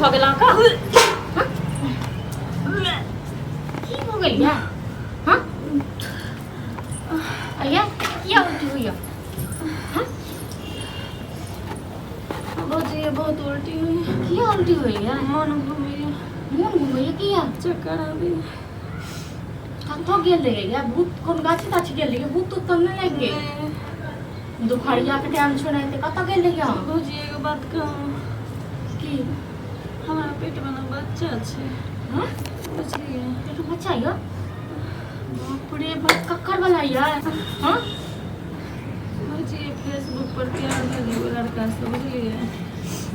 भऽ गेल अहाँके हँ? की भऽ गेल या हँ अया किया उल्टी होइया हँ भौजी ये बहुत उल्टी हुई किया उल्टी होइया मन घूमैया मोन घुमैया किया चक्कर आबैया कतऽ गेल रहियै या भूत कोन गाछी ताछी गेल रहियै भूत तूत तऽ नहि लागि गेल नहि दुपहरिया के टाइम छौ ने कतऽ गेल रहियै अहाँ भौजी एगो बात कहू की हमरा पेटमे ने बच्चा छै हँ बुझलियै पेट मे बच्चा यऽ बाप रे बाप ककर वाला यऽ हँ भौजी फेसबुक पर प्यार भेल एगो लड़कासँ बुझलियै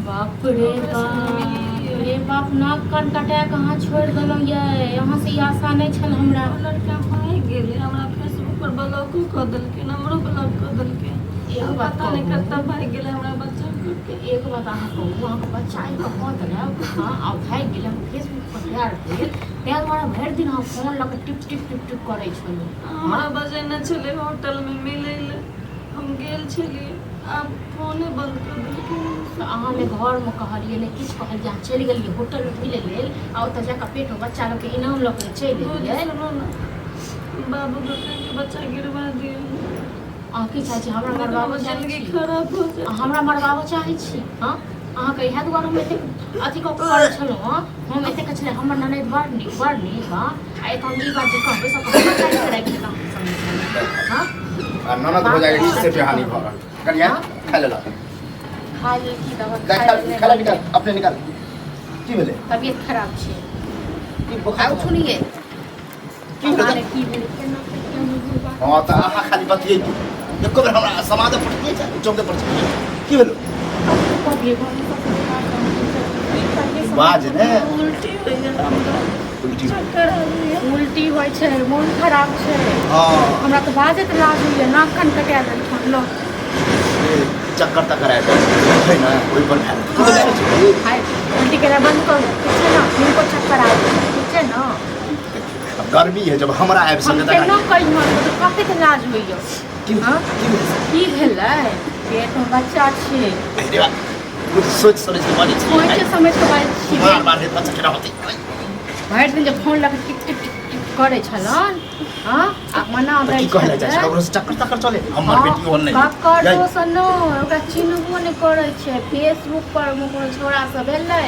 बाप रे बाप रे बाप नाक कान कटा कऽ अहाँ छोड़ि देलहुँ ये अहाँ से ई आशा नहि छल हमरा ओ लड़का भागि गेलै हमरा फेसबुक पर ब्लॉको कऽ देलकै नंबरो ब्लॉक कऽ देलकै एगो बात पता नहि कहू। कतऽ भागि गेलै हमरा बच्चा के एक बात अहाँ कहू अहाँके बच्चा आबि कऽ कऽ देलक हँ आ भागि गेल हम फेसबुक पर प्यार भेल ताहि दुआरे भरि दिन अहाँ फोन लऽ कऽ टिप टिप टिप टिप करै छलहुँ हमरा बजेने छलै होटलमे मिलै लए हम गेल छलियै आब फोने बंद कऽ देलकै तऽ अहाँ ने घरमे कहलियै ने किछु कहलियै अहाँ चलि गेलियै होटलमे मिलै लेल आ ओतऽ जाकऽ पेटमे बच्चा लऽ कऽ इनाम लऽ कऽ चलि भौजी एलियै सुनू ने बाबूके कहिके बच्चा गिरवा दियौ अहाँ की चाहै छी हमरा मरबाबऽ चाहै जिंदगी छी खराब भऽ जायत अहाँ हमरा मरबाबऽ चाहै छी हँ अहाँके इएह दुआरे हम एतेक अथी कऽ कऽ करै छलहुँ हँ हम एतेक छलै हमर ननैद बड़ नीक बड़ नीक हँ आ एतऽ हम ई बात जे कहबै सब हमरा काटि कऽ राखि देत अहाँके सामने हँ आ ननद हो जाएगा इससे भी हानि भऽ रहल कनिया खा लेला खा लेलखिन दवा खा खा लेने खा निकाल अपने निकाल की भेलै तबियत खराब छै की बोखार आउ सुनिए की पता भेलै नहि की भेलै केना केना नहि भेल बात। हँ तऽ अहाँ खाली बतियै की एको बेर हमरा समाज पर की छै चौके पर छै की भेलो कहिए घरमे सबसँ बेकार काम छै। बाज ने उल्टी होइया हमरा उल्टी चक्कर आबैया उल्टी होइ छै मोन खराब छै हँ हमरा तऽ बाजैत लाज होइए नाक कान कटा देलखन लो ए, चक्कर तक्कर आबि जाइ छै ने ओहि पर भए गेल। हाय उल्टी केनाइ बंद करू ठीक छै ने हिनको चक्कर आबै छै ठीक छै ने अब गर्मी है जब हमरा आबि हम सके केना तऽ कहियौ तऽ कतेक लाज होइए की हँ? की भेल? की भेलै पेटमे बच्चा छै अरे बा कुछ सोच समझ के बाजै छी सोचि समझि कऽ बाजै छी बार बार हे बच्चा केना होतै भरि दिन जे फोन लऽ कऽ टिक टिक टिक टिक करै छलन हँ आ मना तऽ दै की कहले जाइ छै छलै ककरो से चक्कर तक्कर चले हमर बेटी ओहन नहि ककरो से नहि ओकरा चिन्हबो नहि करै छै फेसबुक पर कोनो छोड़ा सब भेलै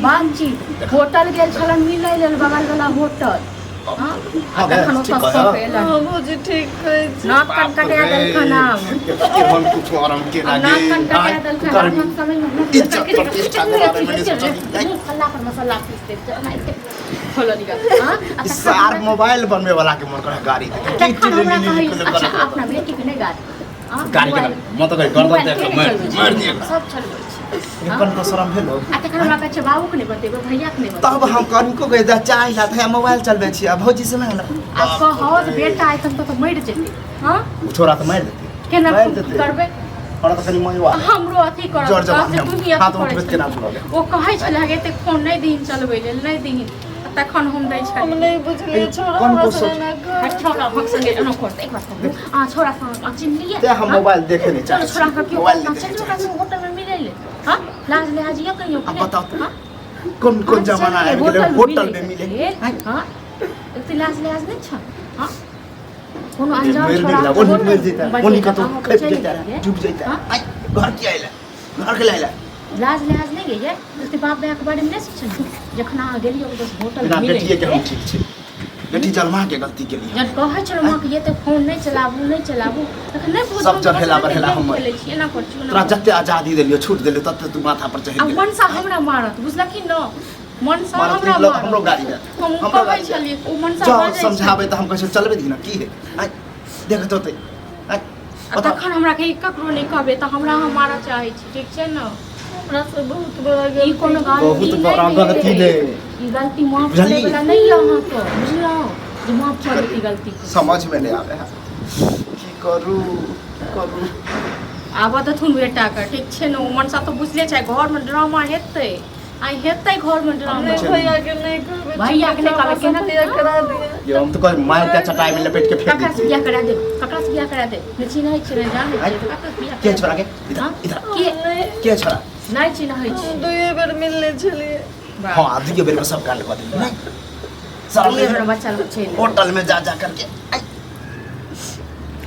बातचीत होटल गेल छलन मिलै लेल बगल वाला होटल हँ आ हँ गए, तखन ठीक ओतऽ कहऽ। सब एलन हँ भौजी ठीक कहै छी नाक कान कटा देलखन आब केहन कुछ आराम के आब नाक कान कटा देलखन आब गर्मी हम समझ में इज्जत प्रतिष्ठा के बारे में नहीं सोचल। मुँह फल्ला पर मसाला पीस देत छै, एना एतेक खोलल यऽ हँ आ तखन सार हमरा- मोबाइल बनबे वाला के मन करे गाड़ी दे आ तखन हमरा कहै अच्छा अपना बेटी के नहि गाड़ी हँ, गाड़ी के मोबाइल- म तऽ गर्दन मोबाइल देख के नहि मार चलबै छै? मार दिए सब चलबै छै कन को शरम भेलो आ तखन हमरा कहै छै बाबूके नहि बतेबै भैयाके नहि तब बतेबै हम कनिको के दा चाय ला था मोबाइल चलबै छी आ भौजी से मांगल आ कहत बेटा आइ तक तऽ मरि जेतै हँ छोरा तऽ मारि देतै केना मारि देतै। करबै हमरा तऽ कनि मयुआ हमरो अथी करत जर जवान कहत जे हम तू ही अथी हाथ करै उठबैत केना छलही। भऽ गेल ओ कहै छलै हे एतेक फोन नहि दीन चलबै लेल नहि दीन आ तखन हम दै हम छलियै नहि बुझलियै छोड़ा कोन हमरा को संगे सोच- एना आ कर छोड़ा भक संगे एना करतै एक बात कहू अहाँ छोड़ा संग अहाँ चिन्हलियै तें हम हँ? मोबाइल देखे नहीं चलो चाहै छोड़ा छी के क्यों मोबाइल ना नहीं चलो देखे ओकरा संग होटल में मिलै ले हां लाज लिहाज ये कहियो अब बताओ तो कोन कोन जमाना आबि गेलै होटल में मिले हां एते लाज लिहाज नहीं छ हां कोनो अनजान मरि छोड़ा गेला ओनी मरि जैता ओनी कतौ खपि जैता डूब जैता हाँ? आइ घर की आइला घर के लाइला लाज लिहाज नहीं गई है एते बाप भाई के बारे में नहीं सोचलियै जखन अहाँ गेलियै ओतऽ होटल बिना में मिलै बेटिए के हम ठीक छी बेटी जन्मा के गलती के लिए जब कहै छलहुँ माँ के एते फोन नहि चलाबू नहि चलाबू तखन नहि बुझलहुँ सब चढ़ेला बढ़ेला हमर। खेलै छी एना करै छी ओना तोरा करै छी। जते आजादी देलियो छूट देलियो तते तू माथा पर चढ़ि आ गेल मनसा हमरा मारत बुझलखिन न मनसा मारत हमरा नहीं, मारत हमरो गाड़ी दे। हम हमरो कहै गाड़ी दे। छलियै ओ मनसा जाओ बाजै समझाबै तऽ हम कहै छियै चलबै दिना की है आइ देख जोतै आइ आ बताउ तखन हमरा कही ककरो नहि कहबै तऽ हमरा अहाँ मारऽ चाहै छी ठीक छै ने हमरा से बहुत बड़ा ई गलती कोनो गलती बहुत नहि बड़ा भेलै। गलती भेलै। ई गलती माफ बुझलियै? करै वला नहि यऽ अहाँके बुझलहुँ जे माफ कऽ देती गलती के। समझ में नहीं आवे है की करू की करू आबऽ देथुन बेटाके ठीक छै ने ओ मनसा तऽ बुझले छै घरमे ड्रामा हेतै आइ हेतै घरमे ड्रामा नहि भैया के नहि कहबै भैया के नहि कहबै, केना- भैया करा दिया ये हम तो कह मार के चटाई में लपेट के फेंक ककरा से देती बियाह करा देब ककरा से बियाह करा देब नहि चिन्है छी नहि जानै छी तऽ ककरा से बियाह के करा छोरा के इधर हाँ? इधर के नहि के छोरा नहि चिन्है छी हम दुइए बेर मिलने छलियै हाँ आ दुइये बेर में सब कांड कऽ देलियै नहीं शरम दुइये नहीं बेर बच्चा लोग चलि होटल में जा जा करके आई,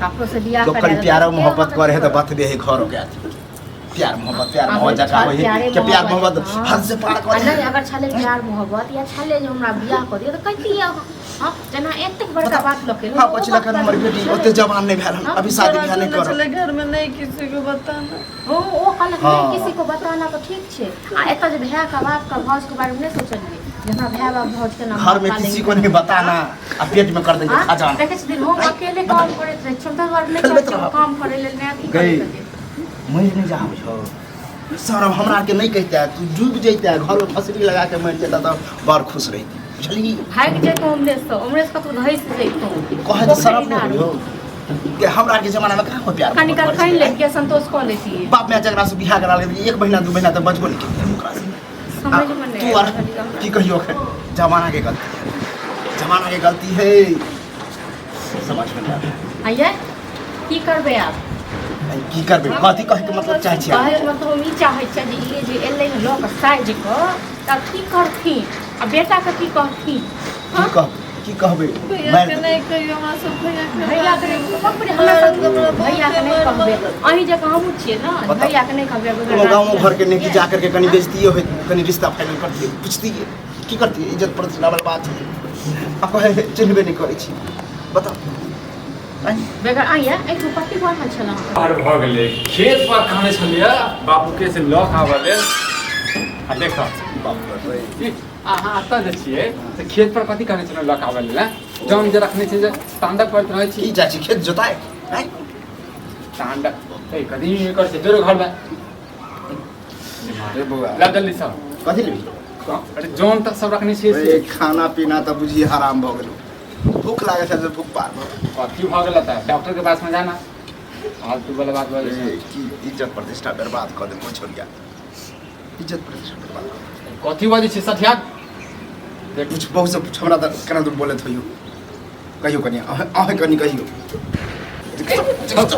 ककरो से बियाह लोग करा कनि देलक। प्यारो मोहब्बत करे है तो बतबे है घर हो गया प्यार मोहब्बत प्यार अगर मोहब्बत जका छल होई प्यारे के प्यार मोहब्बत हाँ। हद से पार आ कर नहीं अगर छलै प्यार मोहब्बत या छलै जे हमरा बियाह कऽ दिअ तऽ कहितियै अहाँ हाँ जेना एतेक बड़का बात लऽ के हाँ बचलक हमर बेटी ओते जवान नहीं भेल हन अभी शादी बियाह नहीं करब छलै घर में नहीं किसी को बताना ओ ओ कहलक हाँ। नहीं किसी को बताना तऽ ठीक छै आ एतऽ जे भाय के बाप के भाउज के बारे में नहि सोचलियै जे हमरा भाय बाप भाउज के नाम घर में किसी को नहीं बताना आ पेट में कर देंगे खजाना देखै छथिन हम अकेले काम करैत रहै छी हम ताहि दुआरे नहि खेलबैत कहै छियै रहब। काम करै लेल नहि अथी गई। करै लेल। मरि नहीं जा बुझो सर अब हमरा के नहीं कहते तू डूब जैते घर में फसली लगा के मर जेता तो बड़ खुश रहती बुझली भागि जैतहुँ उमरेसँ उमरेसँ कतहु धसि जैतहुँ कहे तो शरम नहीं हो कि हमरा के जमाना में कहाँ हो प्यार कनी काल मोहब्बत कहि करै ले के संतोष कऽ लेतियै बाप माय जकरा से बियाह करा लेती एक महीना दू महीना तक बचबो नहीं केलियै ओकरा से समझ में नहीं तू आर आयल हमरा। की कहियो एखन जमाना के गलती है जमाना के गलती है समझ में नहीं आबै। आइए की करबै आब की करबै कथी कहैके मतलब चाहै छियै कहैके मतलब हम ई चाहै छियै जे ई जे एलै हँ लऽ कऽ साजि कऽ तऽ की करथिन आ बेटाके की कहथिन की कह की कहबै भैया मारि के देबै। नहीं कहियो हमरा सब भैया के भैया के नहि बाप रे हमरा सब भैया के नहि कहबै अहीं जकाँ हमहूँ छियै ने बताउ। भैया के नहि कहबै कोनो गाँवो घरके नहि कि जा करके कनि बेजतिए होइत कनि रिश्ता फाइनल करतियै पुछतियै की करतियै इज्जत प्रतिष्ठा वाला बात छै आ कहै चिन्हबे नहि करै छी बताउ बेगर आइया एहिठाम पट्टी बान्हल छल पार भऽ गेलै खेत पर कहने छलियै बाबूके से लऽ कऽ आबऽ लेल आ देख ई अहाँ एतऽ जे छियै से खेत पर कथी कहने छलहुँ लऽ कऽ आबऽ लेल आँय? जौन जे रखने छै जे तांडव करैत रहै छी की जाइ छी खेत जोताए आँय? तांडव ए कथी करै छै जोरो घरमे रे बौआ ला जल्दी सब कथी लेबही अरे जौन तक सब रखने छियै से ए, खाना पीना तऽ बुझी हराम भऽ गेलौ भूख लागै छै भूख पार भऽ गेल। कथी भऽ गेल तऽ डॉक्टर के पास में जाना फालतू वाला बात बोलै ए, छै की इज्जत प्रतिष्ठा बर्बाद कऽ देलको छोरिया इज्जत प्रतिष्ठा बर्बाद कऽ देलको। कथी बजै छै सठिया देख कुछ बहुत से पूछ हमरा तऽ केना दूर बोलैत होइयो कहियो कनि अहें अहें कनि कहियो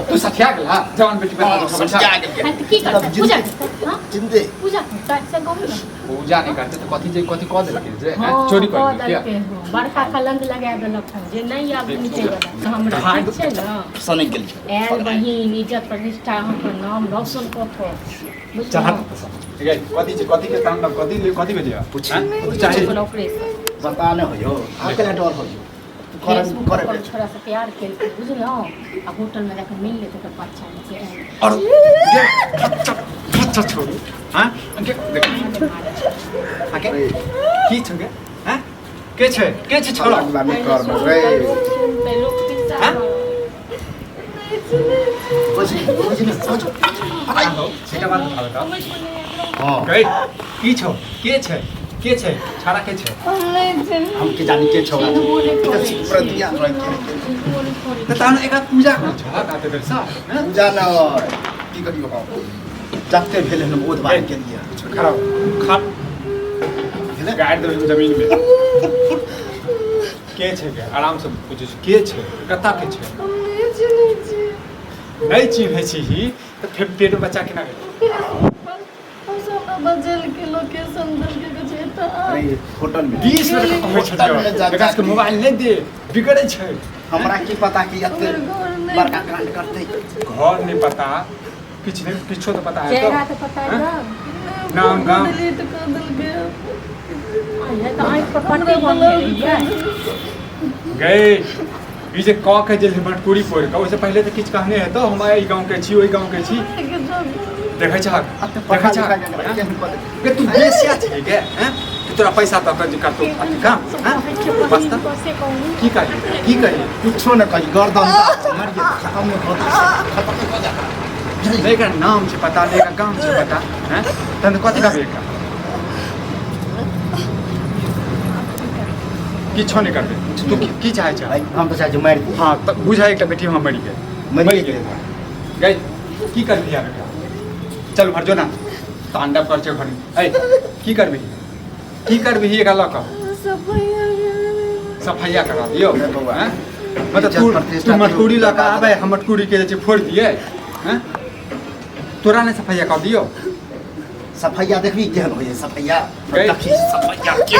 तू सठिया गेल हा जवान बेटी बना हाँ, सठिया गेल। हाँ, तऽ की करतै पूजा करतै हाँ जिन्दे पूजा करतै से कहू ने पूजा नहि करतै तऽ कथी जे कथी कऽ देलकै जे हाँ, चोरी कऽ कऽ देलकै देलकै हँ बड़का कलंक लगा देलक हन जे नहि आब मिटै वला हमरा ठीक छै ने सनकि गेल आयल बहिन इज्जत प्रतिष्ठा अहाँके नाम रोशन कऽ कऽ चल बुझलहुँ ठीक है कथी छै कथी के तांडव कथी कथी भेलियै पूछ। चाहे ओकरेसँ पता नहि होइयो आब केना डर होइयो तू फेसबुक कर पर करे छोरा से प्यार केलकै बुझलहुँ आ होटल में जाके मिललै तऽ ओकर बच्चा के और अच्छा छोड़ू हाँ के देख आके की छौ गे हाँ के छै के छै छोड़ा गुलामी कर रे हाँ? बुझी बुझी बुझ सेटा बात बताबे तऽ हां गई की छौ के छै के छै छाड़ा के छै हम नहीं चिन्ह हम के जानी के छौ प्रतिया रह के तऽ तहन एकरा पूजा करै छौ ताते देर सँ पूजा न की करियो हम जते भेल हन बोध बार के लिए खड़ा खा भेलै गाड़ि देबै जमीन में के छै गे आराम से पूछै छी के छै कतऽ के छै हम नहीं चिन्है छी नहि चिन्है छी तऽ फेर पेट में बच्चा केना गेलै हम सब हमरा बजेलकै लोकेशन देलकै कहै छै एतऽ आ अरे होटल में 20 मिनट कहै होटल में छलियै जा एकरा सबके मोबाइल नहि दे बिगड़ै छै हमरा की पता कि एते हमर घर नहि बड़का कांड करतै घर नहि पता किछु नहि किछो तऽ पता है चेहरा तऽ पता हाँ? है नाम, गाम। डिलीट कऽ देलकै आइए तऽ आँखि पर हमरा पट्टी ब्लॉक बान्हने कऽ रहियै देलकै गए ई जे कऽ के जे मटकूरी फोड़ि कऽ ओहिसँ पहिले तऽ किछु कहने हेतौ हम एहि गाँवके छी ओहि गाँवके छी देखै छहक देखै छहक गे तू बेसिया छी गे हैं कि तोरा पैसा दऽ कऽ जे करतौ अथी काम हैं बस तऽ की कही की कही कुछो न कही गर्दन मरिए खत्म नहि कऽ दे खत्म कऽ दे नहि एकर नाम छै पता नहि एकर गाम छै पता हैं तहन कथी कहबै एकरा किछो नहि करबै तू की की चाहै छह हम तऽ चाहै छी मारि दी हँ तऽ बुझा एकटा बेटी हम मरि गेल मरि गेल गई की करबही आब एकरा चल भर जो ना तांडव कर छै घर में ऐ की करबही की करबही एकरा लऽ कऽ सफैया करा दियौ रे बौआ। हैं? मतलब तू इज्जत प्रतिष्ठा तू मटकूरी लऽ कऽ आबै हम मटकूरी के जे छै फोड़ि दियै हैं तोरा नहि सफैया कऽ दियौ सफैया देखबी केहन होइए सफैया गै। देखी सफैया के।